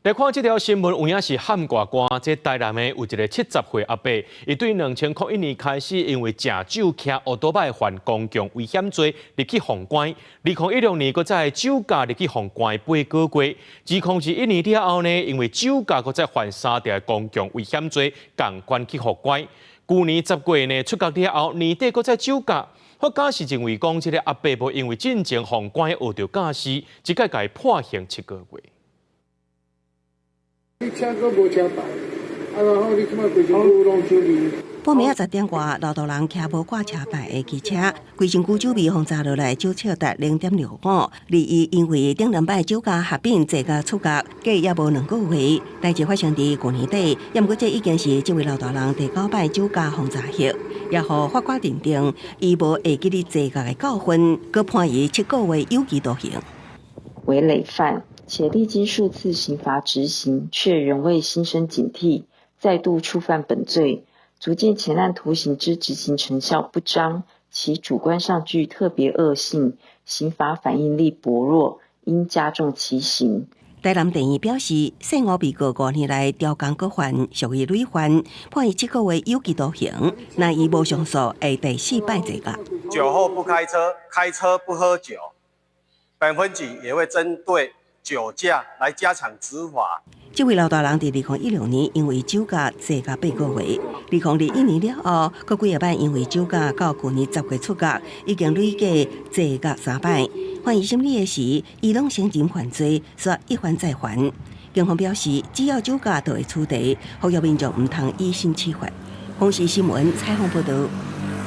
來看這條新聞，有影是譀蓋寒。這台南的有一个70歲阿伯，伊對2001年開始，因為食酒騎歐多擺犯公共危險罪，入去予關。2016年，閣再酒駕入去予關8個月。2021年了後呢，因為酒駕閣再犯三條公共危險罪，仝款去予關。舊年10月呢出獄了後，年底閣再酒駕。法官是認為講，這个阿伯無因為進前予關學著教訓，這擺共伊判刑7個月。你車閣無車牌，啊，然後你這擺規身軀攏酒味。半暝仔10點外，老大人騎無掛車牌的機車，規身軀酒味予查落來，酒測達0.65。而伊因為頂兩擺酒駕合併坐監出獄，過猶無2個月，代誌發生佇舊年底，猶毋過這已經是這位老大人第九擺酒駕予查獲，也予法官認定伊無會記得坐監的教訓，閣判伊7個月有期徒刑。為累犯，且歷經數次刑罰執行，卻仍未心生警惕，再度觸犯本罪，足見前案徒刑之執行成效不彰，其主觀上具特別惡性，刑罰反應力薄弱，應加重其刑。台南地院表示，姓吳被告5年來刁工閣犯，屬於累犯，判伊7個月有期徒刑。若伊無上訴，會第四擺坐監。酒後不開車，開車不喝酒。本分局也會針對酒駕來加強執法。這位老大人佇2016年因為酒駕坐監8個月，2021年了後，閣幾仔擺因為酒駕到舊年10月出獄，已經累計坐監三擺。法院審理的時，伊攏承認犯罪，煞一犯再犯。警方表示，只要酒駕就會處罰，呼籲民眾毋通以身試法。公視新聞採訪報導。